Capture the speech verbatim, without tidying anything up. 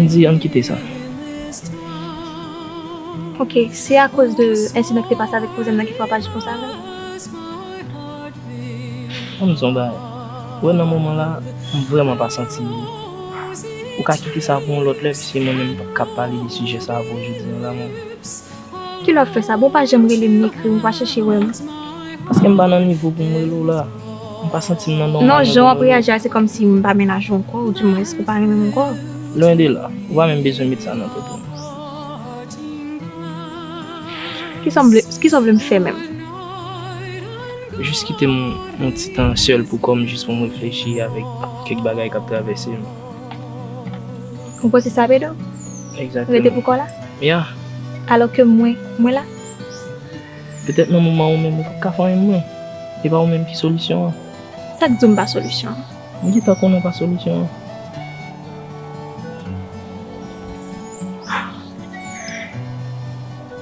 M di, ann kite sa. Ok, se akoz de ensidan ki te pase avèk kouzen m nan ki fè w pa jis konsa avè l? Ann di yon bagay. Ou wè nan moman la, m vrèman pa santi m byen. Ou ka kite sa pou yon lòt lè, piske mwen menm m p ap kab pale de sijè sa avè w jodi a la, mwen. Kilè w ap fè sa? Bon, w pa janm rele m ni ekri m, ou pa chèche wè m. Paske m pa nan nivo pou m rele w la. M pa santi m nan nòmal. Non, jan w ap reyaji a, se kòmsi m pa menaj ou ankò, ou dimwens ou pa renmen m ankò. Lwen de la, ou pa menm bezwen met sa nan tèt ou. Kisa w vle, kisa w vle m fè menm? Jis kite m yon ti tan sèl pou kò m, jis pou m reflechi avèk kèk bagay k ap travèse m. Ou panse sa, Pedro? Rete Egzakteman. Pou kò la? Ya, Alò ke mwen, mwen la? petèt nan moman ou menm ou p ap ka fè anyen mwen. E pa ou menm ki solisyon an. Sa k di w m pa solisyon an? M gentan konnen w pa solisyon an.